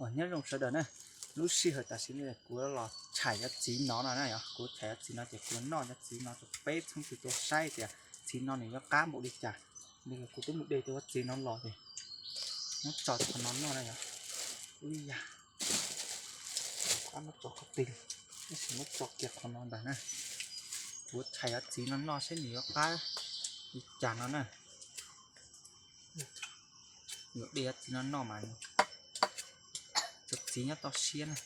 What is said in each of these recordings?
Os, nyob zoo sawv daws na, lub sij hawm tam sim no kuv los tshais cov txiv no no na yog, kuv tshais cov txiv no ces kuv noj cov txiv no rau peb txhua tus tau saib tias txiv no nws yuav qab npaum li cas. Li kuv twb mus de tau cov txiv no los ces muab tso qhov no noj na yog. Ui ya, qab muab tso qhov twg, tab sis muab tso kiag qhov no ntag na. Kuv tshais cov txiv no noj saib nws yuav qab li cas no na. Yuav de cov txiv no noj mas cov txiv nyob toj siab na.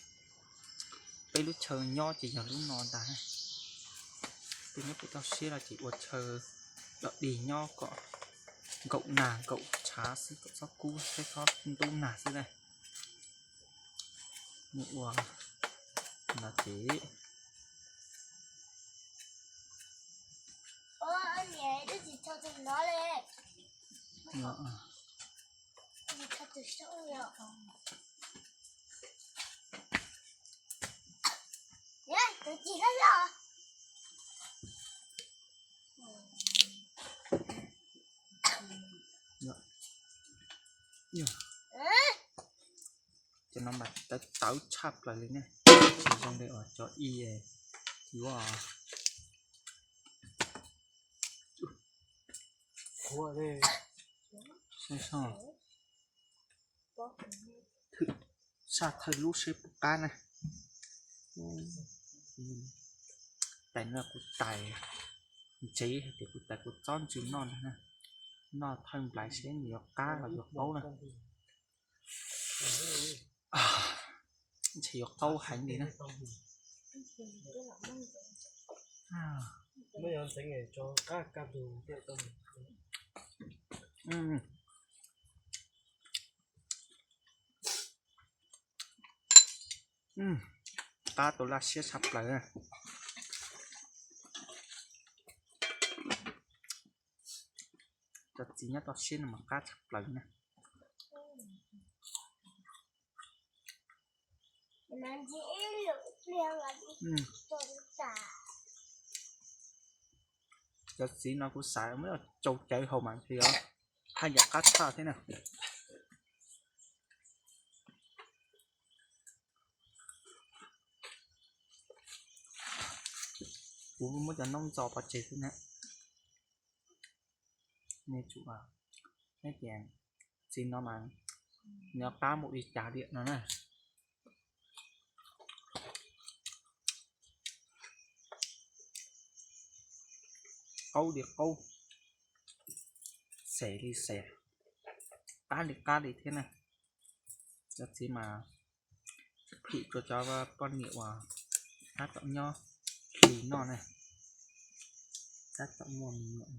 Peb lub chaw nyob ces yog lub no ntag. Peb nyob pem toj siab no ces ua chaw dog dig nyob kom nkaum nag nkaum tshav xwb, kom txhob kub thiab txhob ntub nag xwb na. Ua no ces cov no mas tawv tawv tshaj plaws li ne. Tsis zoo li os cov i yuav saj thawj lub seb puas qab na. Tais no kuv tais ntsev hais tias kuv tais kuv txob ntsws noj ntag na. Noj thawj nplais seb nws yuav qab los yuav qaub na. Ntshe yuav qaub heev li na. Qab tau laj siab tshaj plaws. Cov txiv nyob toj siab no mas qab tshaj plaws na. Cov txiv no kuv xav muab cau cawv haus mas ntshe yuav haj yam qab tshaj thiab na. Kuv muab cov noob ntxo pov tseg xwb na. Nej tsum, nej tias txiv no mas nws qab npaum li cas li no na. Qaub li qaub, xem li xem, qab li qab li thiab na. Cov txiv mas phim rau cov poj niam uas tab tom nyob hli noj na, tab tom muaj me nyuam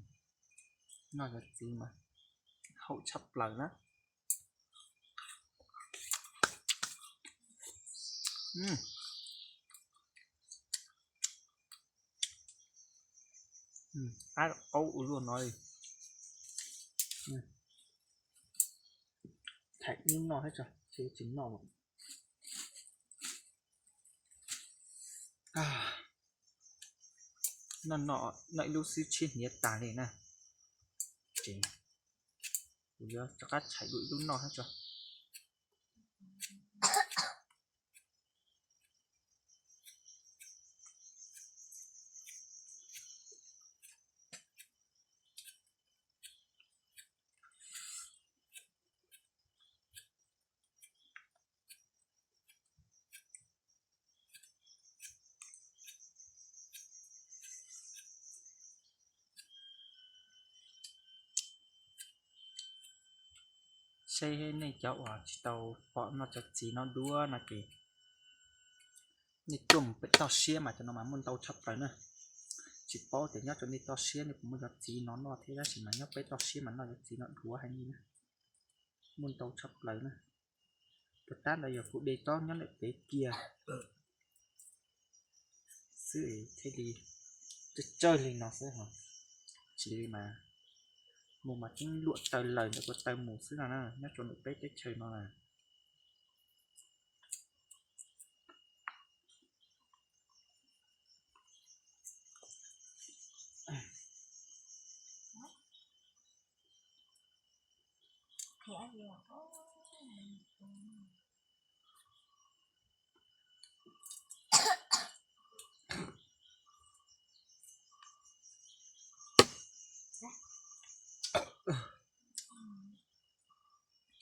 noj cov txiv mas haum tshaj plaws na. Qab qaub ua luaj no li. Thaim ub noj thiab tso, tsis noj lawm. Noj no, noj ib lub xwb tshiab hniav tas li na. Ces kuv yuav rov qab tshais dua ib lub noj thiab tso. Seb nej cov uas tsis tau pom noj cov txiv no dua no ces nej tuaj mus pem toj siab mas cov no mas muaj ntau tshaj plaws na. Tsis paub tias nyob rau nej toj siab nej puas muaj cov txiv no noj thiab, tab sis mas nyob peb toj siab mas noj cov txiv no dhuav heev li na. Muaj ntau tshaj plaws na. Puas tab ntawd yog kuv de tsob nyob ntawm pem kiag xwb thiaj li tsawg tsawg li no xwb os. Tsis li mas mus mas tseeb luam taw laws ntawm ko taw mus xwb no na, nyob rau ntawm peb teb chaws no na.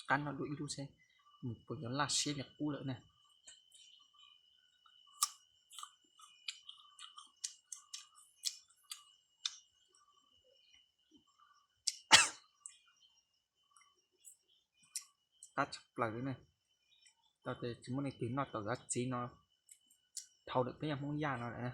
qab noj dua ib lub seb nws puas yuav laj siab li qub lawm na. Qab tshaj plaws li ne. Tau tias tsis muaj leej twg noj tau dab txiv no dhau lawm peb yog Hmoob Yaj no lawm na.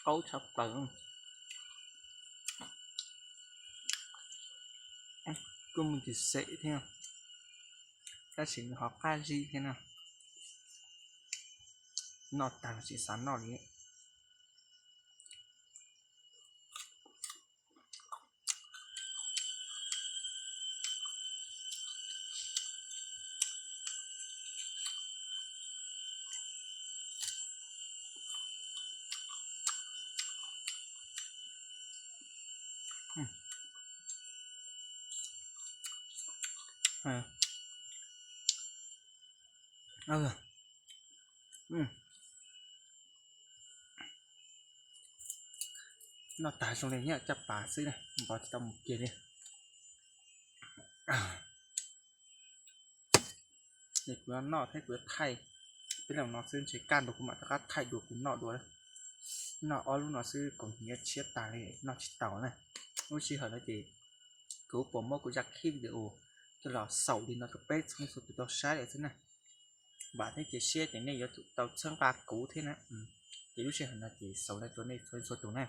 Qaub tshaj plaws. Kuj me ntsis xem thiab, tab sis nws ho qab zib thiab na. Noj tag los tsis xav noj li. Noj tag zoo li nyob caj pas xwb na, npov tsis tau mus kiag li. Es kuv yuav noj thiab kuv yuav thaij peb los no xwb, ntshe kaj ntug kuv mam rov qab thaij dua kuv noj dua. Noj ob lub no xwb kuv nyiav tshiab tas li, noj tsis tau na. Lub sij hawm no ces kuv puas muab kuv zaj clip video coj los xaus li no rau peb txhua leej txhua tus tau saib lawm xwb na. Vam thiab cia siab tias nej yuav tsum tau txhawb nqa kuv thiab na. Ces lub sij hawm no ces xaus li no rau nej txhua leej txhua tus na.